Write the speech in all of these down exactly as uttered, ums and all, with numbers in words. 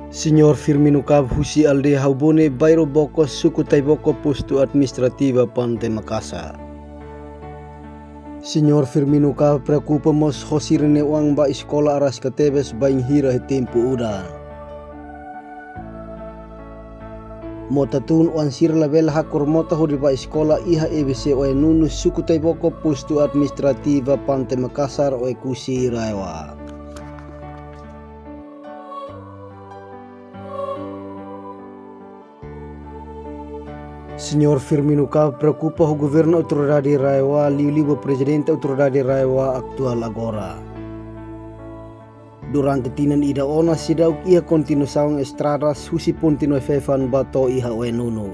Señór Firmino Kab husi aldeia Haubone, bairru Boko, suku Taiboko, postu administrativu Pante Makasar. Señór Firmino Kab preokupa mós ho sira-nia oan ba eskola araska tebes bainhira iha tempu udan. Mota tun oan sira labele hakur mota hodi ba eskola iha E B C Oe-Nunu, suku Taiboko, postu administrativu Pante Makasar, Oe-Kusi RAEOA. Señór Firmino Kab preokupa ho governu autoridade RAEOA, liuliu ba prezidente autoridade RAEOA atuál agora. Durante tinan ida ona seidauk iha kontinuasaun estradas husi ponte Noefefan ba to'o iha Oe-Nunu.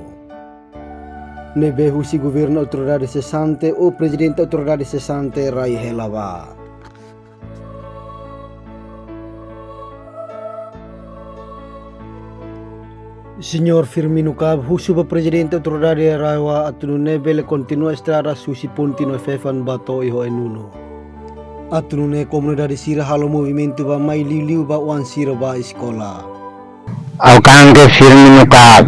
Ne'ebé husi governu autoridade sesante ou prezidente autoridade sesante rai hela ba. Señór Firmino Kab husu ba prezidente autoridade RAEOA atu nune'e bele kontinua estradas husi ponte Noefefan ba to'o iha Oe-Nunu. Atu nune'e komunidade sira halo movimentu ba mai, liuliu ba oan sira ba eskola. Ha'u Kanke Firmino Kab.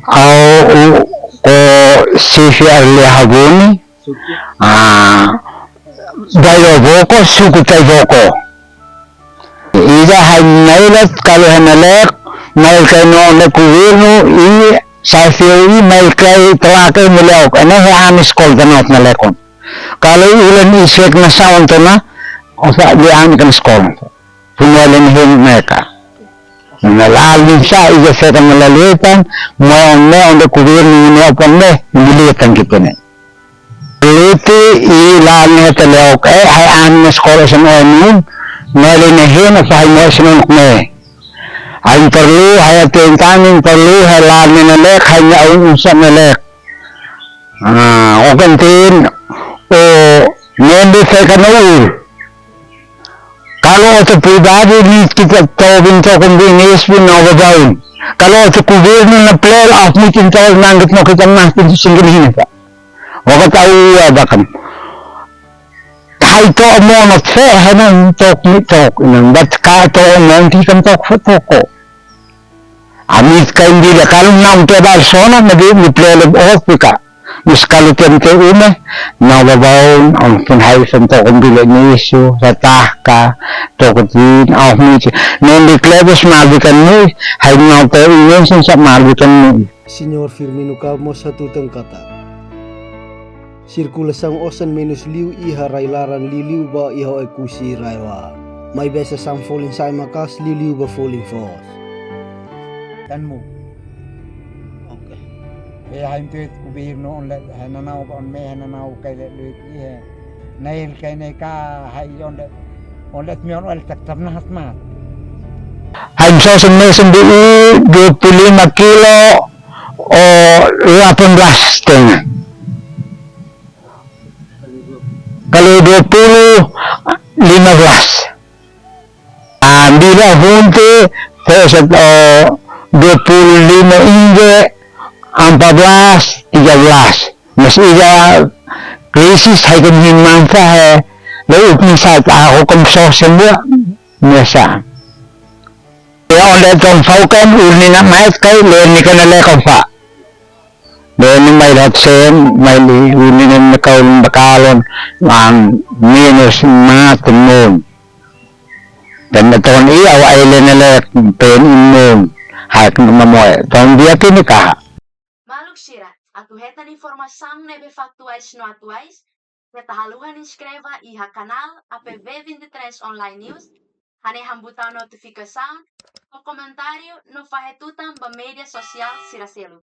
Ha'u ko xefe aldeia Haubone. Ah, bairru Boko, suku Taiboko. Ida ha'u-nia na'i-lulik kalau ha'u-nia na'i-lulik, mai kai no ne governu i xefe i mai kai telake meliau. Ena he ami eskola danot na lekon. Kalau ulan isek na saun tona, osa di ami kan eskola. Punua len hin meka. Na la'o bin sa ida seta na laletan, mai onde, onde governu ne opo ne, melitan kita ne. Lete i la ne te leo ke, hai an ne eskola sen Oe-Nunu, no le ne he no fai mo sen ne. Hai perlu, hai aten tamin perlu, hai la ne ne lek, hai ne un un sa ne lek. Ah, okan ten, o, nende fai ka no ur. Kalau oto pribadi ni kita tau bin tau kon bin es bin no babaun. Kalau oto governu na plel af mitin tau nang git no kita mah pintu singgil hina ka. Oka tau ua bakan. Kai to mo no fe hena tok ni tok inang bat ka to mo ti kan tok fe toko. Amit kain bila kalau nam to dal sona na di ni plele of ka. Mis kalau tem te ume na babaun am pun hai sen to kon bila ni isu satah ka to ko tin au mi ci. Non di klebes mal di kan ni hai na to inen sen sa mal di kan ni. Señór Firmino Kab mós hatutan katak sirkulasaun osan menus liu iha rai-laran liuliu ba iha Oe-Kusi RAEOA. Maibé sasán folin sa'e maka'as liuliu ba folin foos. Tanmu. Oke. E hain tuit governu on le, hain nanau ba on me, hain nanau kai le luit i he. Nail kai ne ka hai on le, on le mi on le tak tam na hat ma. Hain sosen mesen di i dua puluh lima kilo o delapan belas setengah. Kalau dua puluh, lima belas. Ah, bila hunte, saya set, eh, dua puluh lima inje, empat belas, tiga belas. Mas ida krisis hai kan hin mansa he, le upni sa ta hukum so semua, biasa. Ya, onde ton faukan, urni na mais kai, le ni kana le kan fa. Deni mai lot sen, mai li uni nen kaulun bakalon, am, minus mat nun. Dan ton i awa ai lene le pen nun. Hak numa moe. Ton dia kini kaha. Maluk sira, atu hetan informasaun ne'ebé faktuais no atuais, keta haluha inskreve iha kanál A P V vinte e três Online News, hanehan butaun notifikasaun, fó komentáriu no fahe tutan ba média sosiál sira seluk.